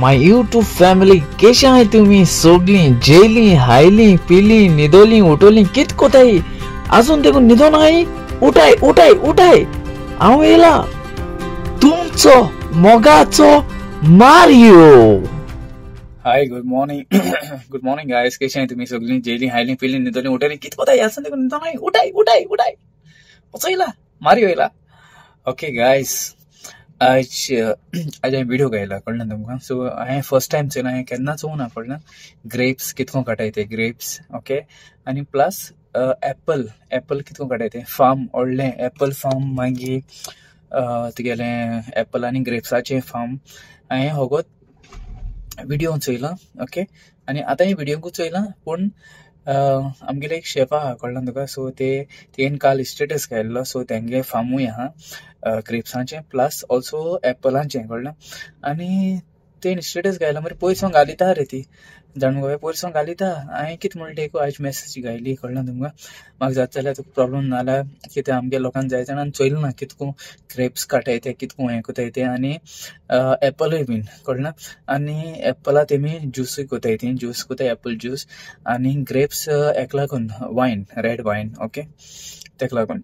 My YouTube family केशे आहाय तुमी सोगलीं जेली हायली पिली न्हिदोली उठोली कित कोताय आजून देखून न्हिदोन आहाय उठाय उठाय उठाय हांव येयला तुमचो मोगाचो Mario. Hi good morning good morning guys केशे आहाय तुमी सगळीं जेली हायली पिली न्हिदोली उठयली कित कोताय आजून देखून न्हिदोन आहाय उठाय उठाय उठाय असो येयला मारियो येयला. ओके गायस आज आज हांवें व्हिडिओ घायला कळ्ळें तुमकां. सो हांवें फर्स्ट टायम चोयला, हांवें केन्ना चोवना ना कळ्ळें. ग्रेप्स कितको काटाय ते ग्रेप्स ओके आनी प्लस एप्पल एप्पल कितको काटाय ते फार्म व्हडलें एप्पल फार्म मागीर तुगेलें एप्पल आनी ग्रेप्साचें फार्म हांवें होगोत व्हिडिओ चोयला ओके. आनी आतां हे व्हिडिओकूच चोयला पूण आमगेले एक शेफ आहा कळ्ळें तुका. सो ते तेन काल स्टेटस घायल्लो. सो तेंगे फार्मूय आहा ग्रेप्सांचें प्लस ऑल्सो एप्पलांचें कळ्ळें. आनी तेन स्टेटस घायला मागीर पयसो घालिता रे ती जाण मुगो पयसो घालिता. हांवें कितें म्हणलें तेका आयज मॅसेज घायली कळ्ळें तुमकां. म्हाका जाता जाल्यार तुका प्रॉब्लम ना जाल्यार कितें आमगे लोकांक जाय जाणां चोयलें ना कितको ग्रेप्स काटाय ते कितको हें कोताय ते आनी एप्पलूय बीन कळ्ळें. आनी एप्पला तेमी ज्युसूय कोताय ती ज्यूस कोताय एप्पल ज्यूस आनी ग्रेप्स हेका लागून वायन रेड वायन ओके तेका लागून.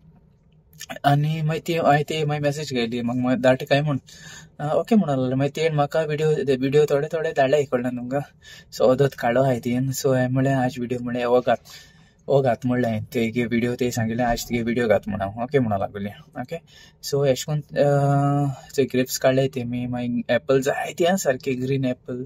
आनी मागीर ती हांवें ती मागीर मॅसेज घायली म्हाका धाडटा काय म्हूण ओके म्हणून लागले. मागीर तेणें म्हाका व्हिडिओ व्हिडिओ थोडे थोडे धाडले कळ्ळें तुमकां. सो अदत काडो आहाय तेणें. सो हांवें म्हणलें आज व्हिडिओ म्हणलें हो घात हो घात म्हणलें हांवें तेगे व्हिडिओ ते सांगिल्लें आज तुगे व्हिडिओ घात म्हण हांव ओके म्हणून लागली ओके. सो एशें करून ग्रेप्स काडले तेमी मागीर एप्पल जायते आसा सारके ग्रीन एप्पल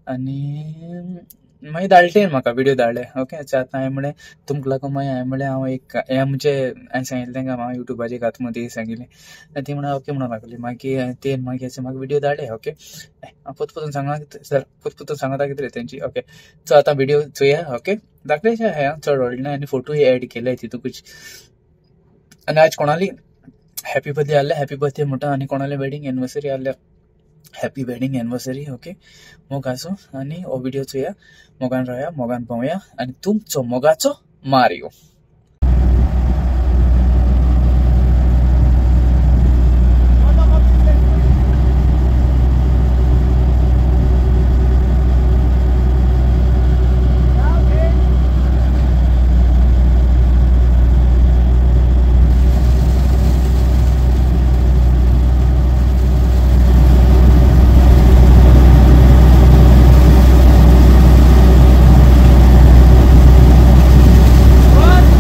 आनी मागीर धाडले म्हाका व्हिडिओ धाडले ओके. आतां हांवें म्हणलें तुमकां लागून मागीर हांवें म्हणलें हांव एक हें म्हणजे हांवें सांगिल्लें तांकां हांव युट्यूबाचेर घात म्हूण ती सांगिल्लें आनी ती म्हणून ओके म्हणून लागली. मागीर ते मागीर म्हाका व्हिडिओ धाडले ओके. हांव पोत सांगा सर पोत सांगता कितें तेंची ओके. सो आतां व्हिडिओ चोया ओके. दाखयलें हांवें चड व्हडलें आनी फोटोय एड केले तितूकूच. आनी आज कोणाली हॅपी बर्थडे आहले हॅपी बर्थडे म्हणटा आनी कोणाली वेडींग एनिवर्सरी आहल्या हॅपी वेडींग एनिवर्सरी ओके. मोग आसूं आनी हो व्हिडिओ चोया मोगान रावया मोगान पावया आनी तुमचो मोगाचो Mario. What?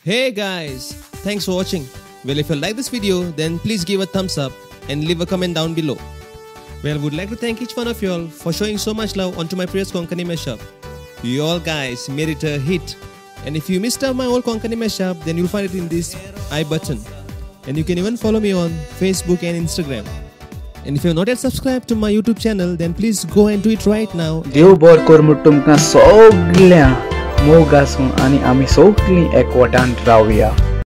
Hey guys, thanks for watching. Well, if you like this video, then please give a thumbs up and leave a comment down below. Well, would like to thank each one of you all for showing so much love onto my previous Konkani mashup. You all guys made it a hit. And if you missed out my old Konkani mashup, then you'll find it in this I button. And you can even follow me on Facebook and Instagram. And if you're not yet subscribed to my YouTube channel, then please go and do it right now. देव बर कर म्हूण तुमकां सगळ्यां मोग आसूं आनी आमी सगळीं एकवटान रावया.